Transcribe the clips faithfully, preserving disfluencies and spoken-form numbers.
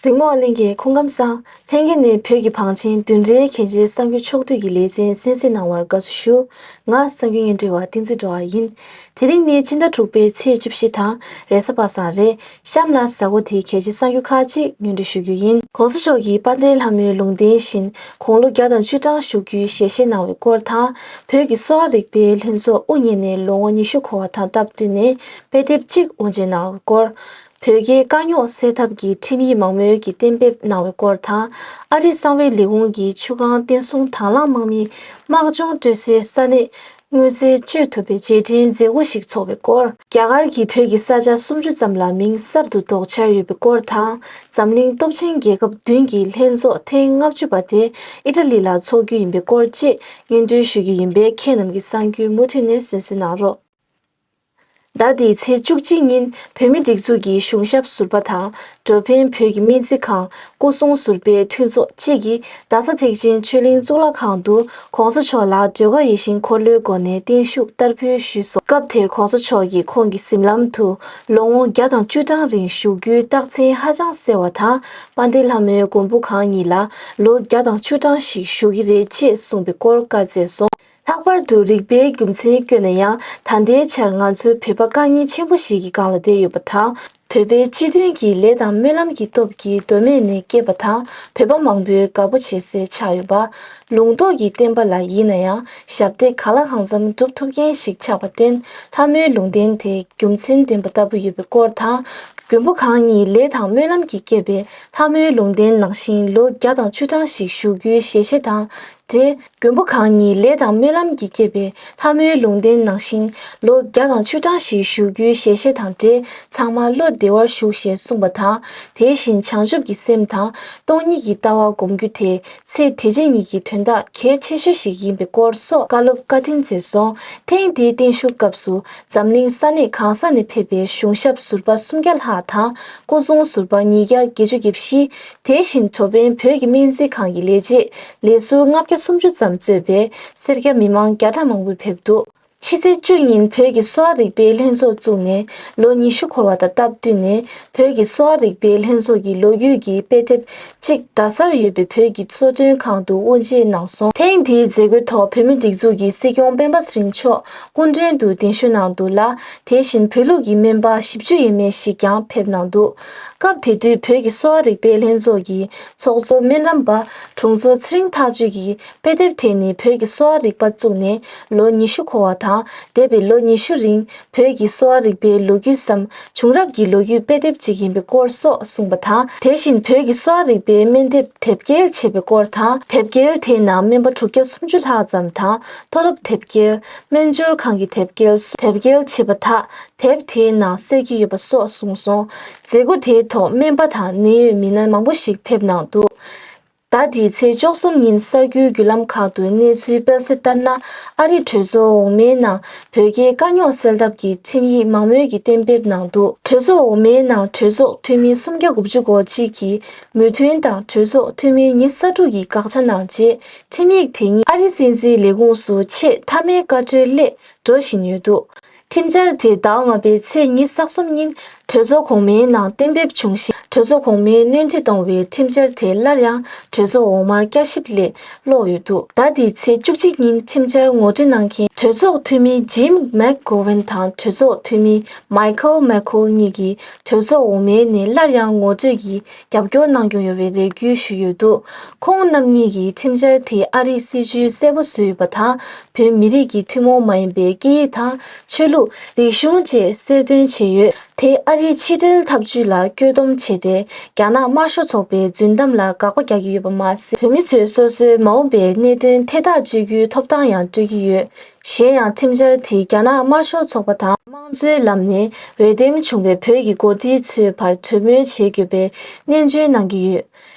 འཛིན་མོ་ཨ་ལྷན་རྒྱས་སྐུ་ཁམས་བཟང་། ལྷན་རྒྱས་ནས་བོད་ཀྱི་བང་ཆེན་བདུན་རེའི་གལ་ཆེའི་གསར་འགྱུར་ཕྱོགས་བསྡུས་ཀྱི་ལེ་ཚན་གསན་གཟིགས་གནང་བར་དགའ་བསུ་ཞུ། ང་གསར་འགྱུར་སྙན་སྒྲོན་པ་བསྟན་འཛིན་སྒྲོལ་མ་ཡིན། དེ་རིང་ནི་སྤྱི་ཟླ་དྲུག་པའི་ཚེས་བཅུ་བཞི་དང་རེས་གཟའ་པ་སངས་རེད། གཤམ་ལ་གཟའ་འཁོར་དེའི་གལ་ཆེའི་གསར་འགྱུར་ཁག་ཅིག་སྙན་སྒྲོན་ཞུ་རྒྱུ་ཡིན། ྋགོང་ས་མཆོག་གིས་དཔལ་ལྡན་ལྷ་མོའི་ལུང་བསྟན་བཞིན་དགུང་ལོ་བརྒྱ་དང་བཅུ་གྲངས་བཞུགས་རྒྱུའི་ཞལ་བཞེས་གནང་བའི་སྐོར་དང་། བོད་ཀྱི་གསོ་བ་རིག་པའི་ལྷན་ཚོགས་དབུ་བརྙེས་ནས་ལོ་ངོ་ཉི་ཤུ་འཁོར་བ་དང་སྟབས་བསྟུན་ནས་དཔེ་དེབ་གཅིག་དབུ་འབྱེད་གནང་བའི་སྐོར། བོད་རྒྱའི་དཀའ་རྙོག་སེལ་ཐབས་ཀྱི་ཁྲིམས་ཡིག་མང་མོས་ཀྱི་གཏན་འབེབས་གནང་བའི་སྐོར་དང་། ཨ་རིའི་གསང་བའི་ལས་ཁུངས་ཀྱིས་ཆུ་སྒང་བསྟན་སྲུང་དང་བླངས་དམག་མིའི་དམག་སྦྱོང་སྤྲོད་སའི་ས་གནས་དངོས་རྫས་སྤྱོད་ཐུབ་པའི་རྗེས་དྲན་མཛད་སྒོ་ཞིག་འཚོགས་པའི་སྐོར། རྒྱ་གར་གྱིས་བོད་ཀྱི་ས་ཆ་སུམ་ཅུ་ཙམ་ལ་མིང་གསར་དུ་འདོགས་འཆར་ཡོད་པའི་སྐོར་དང་། འཛམ་གླིང་སྟོབས་ཆེན་རྒྱལ་ཁབ་བདུན་གྱི་ལྷན་ཚོགས་ཐེངས་ལྔ་བཅུ་པ་དེ་ཨི་ཊ་ལི་ལ་འཚོགས་རྒྱུ་ཡིན་པའི་སྐོར་བཅས་སྙན་སྒྲོན་ཞུ་རྒྱུ་ཡིན་པས། ཁྱེད་རྣམས་ཀྱིས་གསར་འགྱུར་མུ་མཐུད་ནས་གསན་གཟིགས་གནང་རོགས། ཟླ་འདིའི་ཚེས་བཅུ་གཅིག་ཉིན་བོད་མིའི་སྒྲིག་འཛུགས་ཀྱི་གཞུང་ཞབས་ཟུར་པ་དང་། འགྲོ་ཕན་བོད་ཀྱི་སྨན་རྩིས་ཁང་སྐུ་སྲུང་ཟུར་པའི་མཐུན་ཚོགས་བཅས་ཀྱིས་རྡ་ས་ཐེག་ཆེན་ཆོས་གླིང་གཙུག་ལག་ཁང་དུ་ྋགོང་ས་མཆོག་ལ་ཟློས་གར་ཡིད་བཞིན་འཁོར་ལོའི་སྒོ་ནས་བརྟན་བཞུགས་བསྟར་འབུལ་ཞུས་སོ། སྐབས་དེར་ྋགོང་ས་མཆོག་གིས་ཁོང་གི་གཟིམ་ལམ་དུ་ལོ་ངོ་བརྒྱ་དང་བཅུ་གྲངས་རིང་བཞུགས་རྒྱུའི་རྟགས་མཚན་ཧ་ཅང་གསལ་བ་དང་། དཔལ་ལྡན་ལྷ་མོའི་མགོན་པོ་གང་ཉིད་ལ་ལོ་བརྒྱ་དང་བཅུ་གྲངས་ཤིག་བཞུགས་ཀྱི་རེད་ཅེས་གསུངས་པའི་སྐོར་བཀའ་སྩལ་སོང་། ལྷག་པར་དུ་རིག་པའི་རྒྱུ་མཚན་བཀོད་ན་ཡང་། ད་ལྟའི་ཆར་ང་ཚོའི་བོད་པ་དཀའ་ངལ་ཆེན་པོ་ཞིག་གི་སྒང་ལ་བསྡད་ཡོད་པ་དང་། བོད་པའི་སྤྱི་མཐུན་གྱི་ལས་དང་སྨོན་ལམ་གྱི་སྟོབས་ཀྱིས་མདོ་སྨད་ནས་སྐྱེས་པ་དང་། བོད་པ་མང་པོའི་དགའ་པོ་བྱེད་སའི་ཆགས་ཡོད་པ། ལུང་རྟོགས་ཀྱི་བསྟན་པ་ལ་ཡིན་ན་ཡང་ཞབས་འདེགས་གང་ལ་གང་འཚམ་སྒྲུབ་ཐུབ་མཁན་ཞིག་ཆགས་པར་བརྟེན། ལྷ་མོའི་ལུང་བསྟན་དེ་རྒྱུ་མཚན་ལྡན་པ་ལྟ་བུ་ཡོད་པའི་སྐོར་དང་། མགོན་པོ་གང་ཉིད་ལས་དང་སྨོན་ལམ་གྱིས་བསྐྱེད་པའི་ལྷ་མོའི་ལུང་བསྟན་ནང་བཞིན་ལོ་བརྒྱ་དང་བཅུ་གྲངས་ཤིག་བཞུགས་རྒྱུའི་ཞལ་བཞེས་དང་། འབྲེལ། མགོན་པོ་གང་ཉིད་ལས་དང་སྨོན་ལམ་གྱིས་བསྐྱེད་པའི་ལྷ་མོའི་ལུང་བསྟན་ནང་བཞིན་ལོ་བརྒྱ་དང་བཅུ་གྲངས་ཤིག་བཞུགས་རྒྱུའི་ཞལ་བཞེས་དང་འབྲེལ། ཚང་མ་བློ་བདེ་བར་བཞུགས་ཞེས་གསུངས་པ་དང་། དེ་བཞིན་བྱང་ཆུབ་ཀྱི་སེམས་དང་སྟོང་ཉིད་ཀྱི་ལྟ་བ་སྒོམ་རྒྱུ་དེ་ཚེ་དེ་རྗེས་གཉིས་ཀྱི་དོན་དག་གལ་ཆེ་ཤོས་ཤིག་ཡིན་པའི་སྐོར་སོགས་བཀའ་སློབ་བཀའ་དྲིན་སྩལ་སོང་། ཐེངས་འདིའི་བརྟན་བཞུགས་སྐབས་སུ་འཛམ་གླིང་ས་གནས་གང་ས་ནས་ཕེབས་པའི་གཞུང་ཞབས་ཟུར་པ་སུམ་བརྒྱ་ལྷག་དང་། སྐུ་སྲུང་ཟུར་པ་ཉིས་བརྒྱ་བརྒྱད་ཅུ་གྱ་བཞི། དེ་བཞིན་འགྲོ་ཕན་བོད་ཀྱི་སྨན་རྩིས་ཁང་གི་ལས་བྱེད་ལས་ཟུར་ལྔ་བརྒྱ་སུམ་ཅུ་ཙམ་གཙོས་པའི་སེར་སྐྱ་མི་མང་བརྒྱ་ཕྲག་མང་པོ་ཕེབས་འདུག་ཕྱི་ཚེས་བཅུ་ཉིན་བོད་ཀྱི་གསོ་བ་རིག་པའི་ལྷན་ཚོགས་བཙུགས་ནས་ལོ་ཉི་ཤུ་འཁོར་བ་དང་སྟབས་བསྟུན་ནས། བོད་ཀྱི་གསོ་བ་རིག་པའི་ལྷན་ཚོགས་ཀྱི་ལོ་རྒྱུས་ཀྱི་དཔེ་དེབ་གཅིག་རྡ་སར་ཡོད་པའི་བོད་ཀྱི་གསོལ་མགྲོན་ཁང་དུ་དབུ་འབྱེད་གནང་སོང་། ཐེངས་འདིའི་མཛད་སྒོའི་ཐོག་བོད་མིའི་སྒྲིག་འཛུགས་ཀྱི་སྲིད་སྐྱོང་སྤེན་པ་ཚེ་རིང་མཆོག་སྐུ་མགྲོན་དུ་གདན་ཞུ་གནང་འདུག་ལ། དེ་བཞིན་བོད་ལུགས་ཀྱི་སྨན་པ་བཞི་བཅུ་ཡས་མས་ཤིག་ཀྱང་ཕེབས་གནང་འདུག་སྐབས་དེ་དུས་བོད་ཀྱི་གསོ་བ་རིག་པའི་ལྷན་ཚོགས་ཀྱི་ཚོགས་གཙོ་སྨན་རམས་པ་དྲུང་འཚོ་ཚེ་རིང་ཐག་གཅོད་ཀྱིས། དཔེ་དེབ་དེ་ནི་བོད་ཀྱི་གསོ་བ་རིག་པ་བཙུགས་ནས་ལོ་ཉི་ཤུ་འཁོར་བ་དང་། འདས་པའི་ལོ་ཉི་ཤུ་རིང་བོད་ཀྱི་གསོ་བ་རིག་པའི་ལོ་རྒྱུས་སམ། བྱུང་རབས་ཀྱི་ལོ་རྒྱུས་དཔེ་དེབ་ཅིག་ཡིན་པའི་སྐོར་སོགས་གསུངས་པ་དང་། དེ་བཞིན་བོད་ཀྱི་གསོ་བ་རིག་པའི་སྨན་དེབ་དེབ་སྐྱེལ་བྱས་པའི་སྐོར་དང་། དེབ་སྐྱེལ་དེའི་ནང་སྨན་པ་དྲུག་བརྒྱ་སུམ་ཅུ་ལྷག་ཙམ་དང་། མཐོ་སློབ་དེབ་སྐྱེལ། སྨན་སྦྱོར་ཁང་གི་དེབ་སྐྱེལ་སོགས་དེབ་སྐྱེལ་བྱས་པ་དག་དེབ་དེའི་ནང་གསལ་གྱི་ཡོད་པ་སོགས་གསུངས་སོང་། མཛད་སྒོ་དེའི་ཐོག་སྨན་པ་དང་ནད་ཡོད་མི་སྣ་མང་པོ་ཞིག་ཕེབས་གནང་འདུག་ཟླ་འདིའི་ཚེས་བཅུ་གསུམ་ཉིན་གསར་འགྱུར་བརྒྱུད་ལམ་ཁག་ཏུ་གནས་ཚུལ་སྤེལ་གསལ་ལྟར་ན། ཨ་རིའི་གྲོས་ཚོགས་འོག་མའི་ནང་བོད་རྒྱའི་དཀའ་རྙོག་སེལ་ཐབས་ཀྱི་ཁྲིམས་ཡིག་མང་མོས་ཀྱི་གཏན་འབེབས་གནང་འདུག་གྲོས་ཚོགས་འོག་མའི་ནང་གྲོས་ཚོགས་འཐུས་མི་སུམ་བརྒྱ་དགུ་བཅུ་གོ་གཅིག་གིས་མོས་མཐུན་དང་གྲོས་ཚོགས་འཐུས་མི་ཉི་ཤུ་རྩ་དྲུག་གིས་དགག་བྱ་གནང་རྗེས། ཁྲིམས་ཡིག་དེ་ཉིད་ཨ་རིའི་སྲིད་འཛིན་ལས་ཁུངས་སུ་ཆེས་མཐའ་མའི་བཀའ་འཁྲོལ་སླད། འགྲོ་བཞིན་ཡོད་འདུག་ཁྲིམས་འཆར་དེ་ཟླ་བ་ལྔ་པའི་ཚེས་ཉི་ཤུ་རྩ་གསུམ་ཉིན་གྲོས་ཚོགས་གོང་མའི་ནང་གཏན་འབེབས་བྱུང་ཞིང་། གྲོས་ཚོགས་གོང་མས་སྣོན་འཕྲི་གཏོང་བའི་ཁྲིམས་འཆར་དེ་སླར་ཡང་གྲོས་ཚོགས་འོག་མར་བསྐྱར་ཞིབ་སླད་ཀློག་ཡོད་འདུག་ཟླ་འདིའི་ཚེས་བཅུ་གཅིག་ཉིན་ཁྲིམས་འཆར་ངོ་སྤྲོད་གནང་མཁན་གྲོས་ཚོགས་འཐུས་མི་ཇིམ་མེག་གྷོ་ཝན་དང་གྲོས་ཚོགས་འཐུས་མི་མའི་ཁལ་མེག་ཁོལ་གཉིས་ཀྱིས་གྲོས་ཚོགས་འོག་མའི་ནས་སླར་ཡང་ངོ་སྤྲོད་ཀྱིས་རྒྱབ་སྐྱོར་གནང་སྐྱོང་ཡོད་པའི་རེ་སྐུལ་ཞུས་ཡོད་འདུག་ཁོང་རྣམ་གཉིས་ཀྱིས་ཁྲིམས་འཆར་དེ་ཨ་རིའི་སྲིད་བྱུས་གསལ་པོ་བཟོས་ཡོད་པ་དང་། བོད་མི་རིགས་ཀྱི་ཐུན་མོང་མ་ཡིན་པའི་སྐད་ཡིག་དང་ཆོས་ལུགས། རིག་གཞུང་བཅས་གསལ་སྟོན་བྱས་ཡོད་དེ། ཨ་རིའི་ཕྱི་འབྲེལ་འཐབ་ཇུས་ལ་བཀོད་འདོམས་བྱས་ཏེ། རྒྱ་ནག་དམར་ཤོག་ཚོགས་པའི་རྫུན་གཏམ་ལ་དགག་པ་རྒྱག་གི་ཡོད་པ་མ་ཟད། བོད་མི་ཚོས་སོ་སོའི་མ་འོངས་པའི་གནད་དོན་ཐད་ཐག་གཅོད་རྒྱུའི་ཐོབ་ཐང་ཡང་སྤྲོད་ཀྱི་ཡོད། གཞན་ཡང་ཁྲིམས་འཆར་དེས་རྒྱ་ནག་དམར་ཤོག་ཚོགས་པ་དང་། དམངས་གཙོའི་ལམ་ནས་འོས་འདེམས་བྱུང་བའི་བོད་ཀྱི་འགོ་ཁྲིད་ཚོའི་བར་གྲོས་མོལ་བྱེད་དགོས་པའི་སྙན་སྒྲོན་གནང་གི་ཡོད།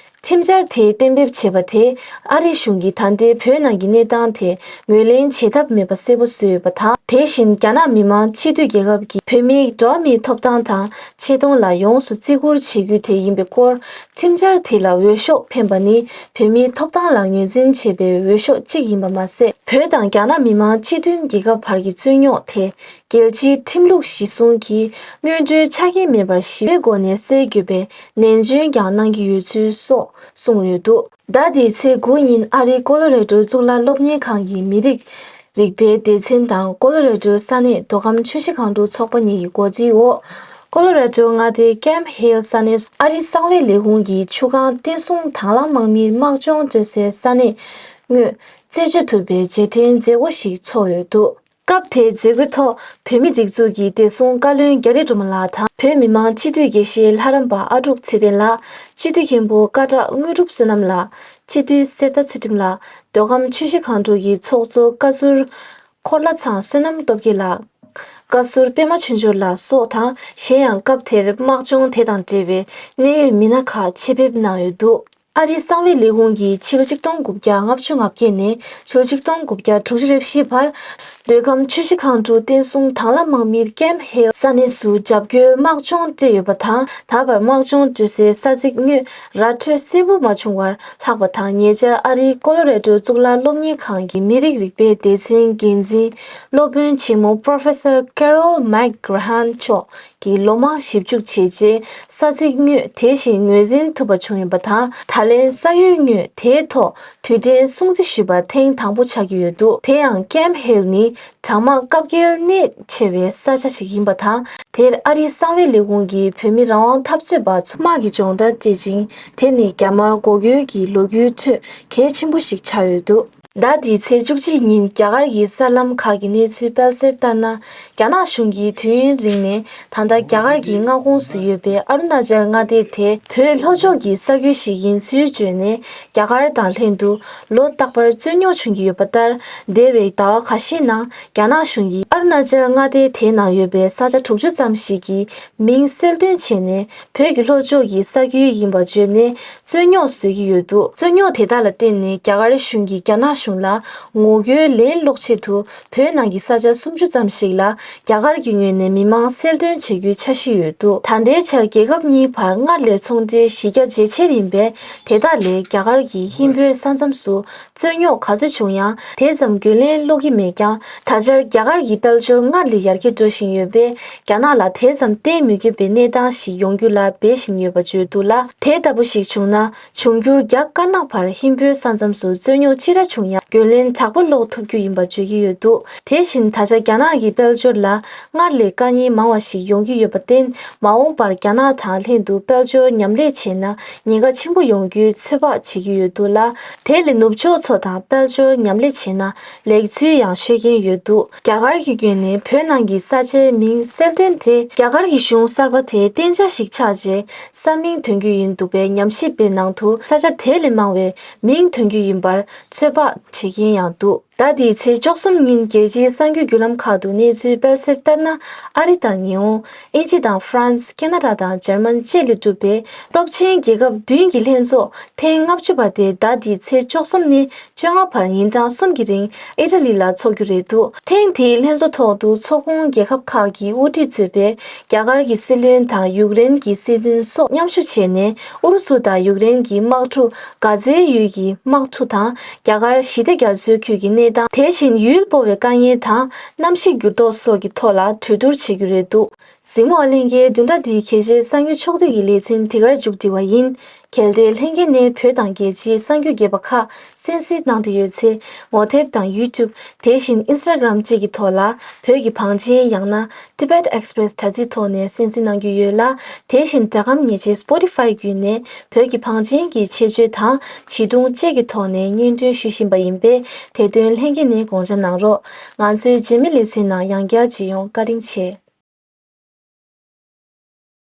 ཁྲིམས་འཆར་དེ་གཏན་འབེབས་བྱས་པ་དེས་ཨ་རི་གཞུང་གིས་ད་ལྟའི་བོད་ནང་གི་གནས་སྟངས་དེ་ངོས་ལེན་བྱེད་ཐབས་མེད་པ་གསལ་པོ་བཟོས་ཡོད་པ་དང་། དེ་བཞིན་རྒྱ་ནག་མི་དམངས་སྤྱི་འཐུས་རྒྱལ་ཁབ་ཀྱིས་བོད་མིའི་འགྲོ་བ་མིའི་ཐོབ་ཐང་དང་ཆེ་མཐོང་ལ་ཡོངས་སུ་བརྩི་བཀུར་བྱེད་རྒྱུ་དེ་ཡིན་པའི་སྐོར། ཁྲིམས་འཆར་དེ་ལ་འོས་ཤོག་འཕེན་པ་ནི་བོད་མིའི་ཐོབ་ཐང་ལ་ངོས་འཛིན་བྱེད་པའི་འོས་ཤོག་གཅིག་ཡིན་པ་མ་ཟད། བོད་དང་རྒྱ་ནག་མི་དམངས་སྤྱི་མཐུན་རྒྱལ་ཁབ་བར་གྱི་རྩོད་རྙོག་དེ། རྒྱལ་སྤྱིའི་ཁྲིམས་ལུགས་གཞི་བཟུང་གིས་སྔོན་འགྲོའི་ཆ་རྐྱེན་མེད་པར་ཞི་བའི་སྒོ་ནས་སེལ་དགོས་པའི་ནན་སྐྱོན་ཀྱང་གནང་གི་ཡོད་ཚུལ་སོགས་གསུངས་ཡོད་འདུག་ཟླ་འདིའི་ཚེས་དགུ་ཉིན་ཨ་རིའི་ཀོ་ལོ་རེ་ཌོ་གཙུག་ལག་སློབ་གཉེར་ཁང་གི་མི་རིགས་རིག་པའི་སྡེ་ཚན་དང་ཀོ་ལོ་རེ་ཌོའི་ས་གནས་མདོ་ཁམས་ཆུ་བཞི་སྒང་དྲུག་ཚོགས་པ་གཉིས་ཀྱི་འགོ་ཁྲིད་འོག་ཀོ་ལོ་རེ་ཌོ་མངའ་སྡེའི་ཀེམ་ཧེལ་ས་གནས་སུ་ཨ་རིའི་གསང་བའི་ལས་ཁུངས་ཀྱི་ཆུ་སྒང་བསྟན་སྲུང་དང་བླངས་དམག་མིའི་དམག་སྦྱོང་སྤྲོད་སའི་ས་གནས་དངོས་རྩད་གཅོད་ཐུབ་པའི་རྗེས་དྲན་མཛད་སྒོ་ཞིག་ཚོགས་ཡོད་འདུག་སྐབས་དེའི་མཛད་སྒོའི་ཐོག་བོད་མིའི་སྒྲིག་འཛུགས་ཀྱི་བདེ་སྲུང་བཀའ་བློན་རྒྱ་རི་སྒྲོལ་མ་ལགས་དང་། བོད་མི་མང་སྤྱི་འཐུས་དགེ་བཤེས་ལྷ་རམས་པ་ཨ་ཀྲུག་ཚེ་བརྟན་ལགས། སྤྱི་འཐུས་མཁན་པོ་སྐད་གྲགས་དངོས་གྲུབ་བསོད་ནམས་ལགས། སྤྱི་འཐུས་གསེར་རྟ་ཚུལ་ཁྲིམས་ལགས། མདོ་ཁམས་ཆུ་བཞི་སྒང་དྲུག་གི་ཚོགས་གཙོ་བཀའ་ཟུར་འཁོར་ལྷ་ཚང་བསོད་ནམས་སྟོབས་རྒྱལ་ལགས། བཀའ་ཟུར་པད་མ་ཆོས་འབྱོར་ལགས་སོགས་དང་། གཞན་ཡང་སྐབས་དེར་དམག་སྦྱོང་དེ་དང་འབྲེལ་བའི་གནད་ཡོད་མི་སྣ་ཁག་ཆེད་ཕེབས་གནང་ཡོད་འདུག་ཨ་རིའི་གསང་བའི་ལས་ཁུངས་ཀྱིས་ཕྱི་ལོ་ཆིག་སྟོང་དགུ་བརྒྱ་ལྔ་བཅུ་ང་བརྒྱད་ནས་ཕྱི་ལོ་ཆིག་སྟོང་དགུ་བརྒྱ་དྲུག་ཅུ་རེ་བཞི་བར་མདོ་ཁམས་ཆུ་བཞི་སྒང་དྲུག་བསྟན་སྲུང་དང་བླངས་དམག་མིར་ཀེམ་ཧེལ་ས་གནས་སུ་འཇབ་རྒོལ་དམག་སྦྱོང་སྤྲད་ཡོད་པ་དང་། ད་བར་དམག་སྦྱོང་སྤྲོད་སའི་ས་ཚིགས་དངོས་ར་འཕྲོད་གསལ་པོ་མ་བྱུང་བར་ལྷག་པ་དང་། ཉེ་ཆར་ཨ་རིའི་ཀོ་ལོ་རེ་ཌོ་གཙུག་ལག་སློབ་གཉེར་ཁང་གི་མི་རིགས་རིག་པའི་སྡེ་ཚན་འགན་འཛིན་སློབ་དཔོན་ཆེན་མོ་Professor Carol McGrahan་མཆོག་གིས་ལོ་མང་ཞིབ་འཇུག་བྱས་རྗེས། ས་ཚིགས་དངོས་དེ་བཞིན་ངོས་འཛིན་ཐུབ་པ་བྱུང་ཡོད་པ་དང་། ད་ལན་ས་ཡུལ་དངོས་དེའི་ཐོག་དུས་དྲན་སྲུང་བརྩི་ཞུས་པ་ཐེངས་དང་པོ་ཆགས་ཀྱི་ཡོད་འདུག་དེ་ཡང་ཀེམ་ཧེལ་ནི་གྲང་དམག་སྐབས་འགེལ་གནད་ཆེ་བའི་ས་ཆ་ཞིག་ཡིན་པ་དང་། དེར་ཨ་རིའི་གསང་བའི་ལས་ཁུངས་ཀྱི་བོད་མི་རང་དབང་འཐབ་རྩོད་པ་ཚོ་དམག་གི་སྦྱོང་བརྡར་སྤྲད་ཅིང་། དེ་ནི་རྒྱ་དམར་འགོག་རྒོལ་གྱི་ལོ་རྒྱུས་ཁྲོད་གལ་ཆེན་པོ་ཞིག་ཆགས་ཡོད་འདུག་ཟླ་འདིའི་ཚེས་བཅུ་གཅིག་ཉིན་རྒྱ་གར་གྱི་གསར་ལམ་ཁག་གི་གནས་ཚུལ་སྤེལ་གསལ་ལྟར་ན། རྒྱ་ནག་གཞུང་གིས་དུས་ཡུན་རིང་ནས་ད་ལྟ་རྒྱ་གར་གྱི་མངའ་ཁོངས་སུ་ཡོད་པའི་ཨ་རུ་ན་ཅལ་མངའ་སྡེ་དེ་བོད་ལྷོ་ཕྱོགས་ཀྱི་ས་ཁུལ་ཞིག་ཡིན་ཚུལ་བརྗོད་ནས། རྒྱ་གར་དང་ལྷན་དུ་ལོ་རྟག་པར་རྩོད་རྙོག་བྱུང་གི་ཡོད་པ་ལྟར། འདས་པའི་ཟླ་བ་ཁ་ཤས་ནང་རྒྱ་ནག་གཞུང་གིས་ཨ་རུ་ན་ཅལ་མངའ་སྡེ་དེའི་ནང་ཡོད་པའི་ས་ཆ་དྲུག་ཅུ་ཙམ་ཞིག་གི་མིང་གསལ་སྟོན་བྱས་ནས། བོད་ཀྱི་ལྷོ་ཕྱོགས་ཀྱི་ས་ཁུལ་ཡིན་པ་བརྗོད་ནས་རྩོད་རྙོག་བཟོ་གི་ཡོད་འདུག་རྩོད་རྙོག་དེ་དག་ལ་བརྟེན་ནས་རྒྱ་གར་གཞུང་གིས་རྒྱ་ནག་གཞུང་ལ་ངོ་རྒོལ་ལན་སློག་ཆེད་དུ། བོད་ནང་གི་ས་ཆ་སུམ་ཅུ་ཙམ་ཞིག་ལ་རྒྱ་གར་གྱི་ངོས་ནས་མི་མང་གསལ་སྟོན་བྱེད་རྒྱུའི་འཆར་གཞི་ཡོད་འདུག་ད་ལྟའི་ཆར་རྒྱལ་ཁབ་གཉིས་བར་སྔར་ལས་ཚོང་འབྲེལ་གཞི་རྒྱ་ཇེ་ཆེར་ཡིན་པས། དེ་དག་ལས་རྒྱ་གར་གྱི་ཧིན་བོད་ས་མཚམས་སུ་རྩོད་རྙོག་ག་ཚོད་བྱུང་ཡང་། དེ་ཙམ་རྒོལ་ལན་སློག་གི་མེད་ཀྱང་། ད་ཆར་རྒྱ་གར་གྱི་དཔལ་འབྱོར་སྔར་ལས་ཡར་རྒྱས་འགྲོ་བཞིན་ཡོད་པས། རྒྱ་ནག་ལ་དེ་ཙམ་བརྟེན་མི་དགོས་པའི་གནས་སྟངས་ཤིག་ཡོང་རྒྱུ་ལ་འབད་བཞིན་ཡོད་པ་བརྗོད་འདུག་ལ། དེ་ལྟ་བུ་ཞིག་བྱུང་ན། འབྱུང་འགྱུར་རྒྱ་དཀར་ནག་བར་ཧིན་བོད་ས་མཚམས་སུ་རྩོད་རྙོག་ཅི་འདྲ་བྱུང་ཡང་། རྒོལ་ལན་དྲག་པོ་སློག་ཐུབ་རྒྱུ་ཡིན་པ་བརྗོད་ཀྱི་ཡོད་འདུག་དེ་བཞིན་ད་ཆ་རྒྱ་ནག་གི་དཔལ་འབྱོར་ལ་སྔར་ལས་དཀའ་ངལ་མང་བ་ཞིག་ཡོང་གི་ཡོད་པར་བརྟེན། མ་འོངས་པར་རྒྱ་ནག་དང་ལྷན་དུ་དཔལ་འབྱོར་མཉམ་ལས་བྱས་ན། ཉེན་ཁ་ཆེན་པོ་ཡོང་རྒྱུའི་ཚོད་དཔག་བྱེད་ཀྱི་ཡོད་འདུག་ལ། དེ་ལས་ནུབ་ཕྱོགས་ཚོ་དང་དཔལ་འབྱོར་མཉམ་ལས་བྱས་ན། ལེགས་ཚུལ་ཡང་ཤོད་ཀྱིན་ཡོད་འདུག་རྒྱ་གར་གྱི་ངོས་ནས་བོད་ནང་གི་ས་ཆའི་མིང་གསལ་སྟོན་དེ། རྒྱ་གར་གྱི་གཞུང་གསར་པ་དེའི་གཏན་འཇགས་ཤིག་ཆགས་རྗེས། ས་མིང་འདོན་རྒྱུ་ཡིན་འདུག་པའི་ཉམས་ཞིབ་པའི་ནང་དུ། ས་ཆ་དེ་ལས་མང་བའི་མིང་འདོན་རྒྱུ་ཡིན་པར་ཚོད་དཔག་བྱེད་ཀྱིན་ཡང་འདུག་ཟླ་འདིའི་ཚེས་བཅུ་གསུམ་ཉིན་རྒྱལ་སྤྱིའི་གསར་འགྱུར་བརྒྱུད་ལམ་ཁག་ཏུ་གནས་ཚུལ་སྤེལ་གསལ་ལྟར་ན། ཨ་རི་དང་ཉི་ཧོང་། དབྱིན་ཇི་དང་ཧྥ་རན་སི། ཁེ་ན་ཌ་དང་འཇར་མན་བཅས་ལས་གྲུབ་པའི་སྟོབས་ཆེན་རྒྱལ་ཁབ་བདུན་གྱི་ལྷན་ཚོགས་ཐེངས་ལྔ་བཅུ་པ་དེ། ཟླ་འདིའི་ཚེས་བཅུ་གསུམ་ནས་བཅོ་ལྔ་བར་ཉིན་གྲངས་གསུམ་གྱི་རིང་ཨི་ཊ་ལི་ལ་འཚོགས་རྒྱུ་རེད་འདུག་ཐེངས་འདིའི་ལྷན་ཚོགས་ཐོག་ཏུ་ཚོགས་ཁོངས་རྒྱལ་ཁབ་ཁག་གི་དབུ་ཁྲིད་གཙོས་པའི་རྒྱ་གར་གྱི་སྲིད་བློན་དང་ཡུཀ་རེན་གྱི་སྲིད་འཛིན་སོགས་མཉམ་ཞུགས་བྱས་ནས། ཨུ་རུ་སུ་དང་ཡུཀ་རེན་གྱི་དམག་འཁྲུག་གྷ་ཛའི་ཡུལ་གྱི་དམག་འཁྲུག་དང་། རྒྱ་གར་ཞི་བདེ་རྒྱ་མཚོའི་ཁུལ་གྱི་གནས་སྟངས། དེ་བཞིན་ཡུལ་སྤོ་བའི་དཀའ་ངལ་དང་གནམ་གཤིས་འགྱུར་ལྡོག་སོགས་ཀྱི་ཐོག་ལ་གྲོས་བསྡུར་བྱེད་རྒྱུ་རེད་འདུག་གཟིགས་མོ་བ་ལྷན་རྒྱས། བདུན་ཕྲག་འདིའི་གལ་ཆེའི་གསར་འགྱུར་ཕྱོགས་བསྡུས་ཀྱི་ལེ་ཚན་འདི་གར་མཇུག་སྒྲིལ་བ་ཡིན། གལ་ཏེ་ལྷན་རྒྱས་ནས་བོད་དང་རྒྱལ་སྤྱིའི་གསར་འགྱུར་རྒྱས་པ་ཁག་གསན་གཟིགས་གནང་འདོད་ཡོད་ཚེ། ངོ་དེབ་དང་ཡུ་ཊུབ། དེ་བཞིན་ཨིན་སི་ཊ་གྷི་རམ་བཅས་ཀྱི་ཐོག་ལ་བོད་ཀྱི་བང་ཆེན་ཡང་ན་Tibet Express དྲ་ཚིགས་ཐོག་ནས་གསན་གཟིགས་གནང་རྒྱུ་ཡོད་ལ། དེ་བཞིན་སྒྲ་སྒམ་ཉེར་ལྕེ་Spotify་བརྒྱུད་ནས་བོད་ཀྱི་བང་ཆེན་གྱི་ཆེད་བརྗོད་དང་བྱིས་སྒྲུང་བཅས་ཀྱི་ཐོག་ནས་སྙན་སྒྲོན་ཞུ་བཞིན་པ་ཡིན་པས། དེ་དོན་ལྷན་རྒྱས་ནས་དགོངས་འཇགས་གནང་རོགས། ང་ཚོའི་རྗེས་མའི་ལེ་ཚན་ནང་ཡང་བསྐྱར་མཇལ་ཡོང་། བཀའ་དྲིན་ཆེ།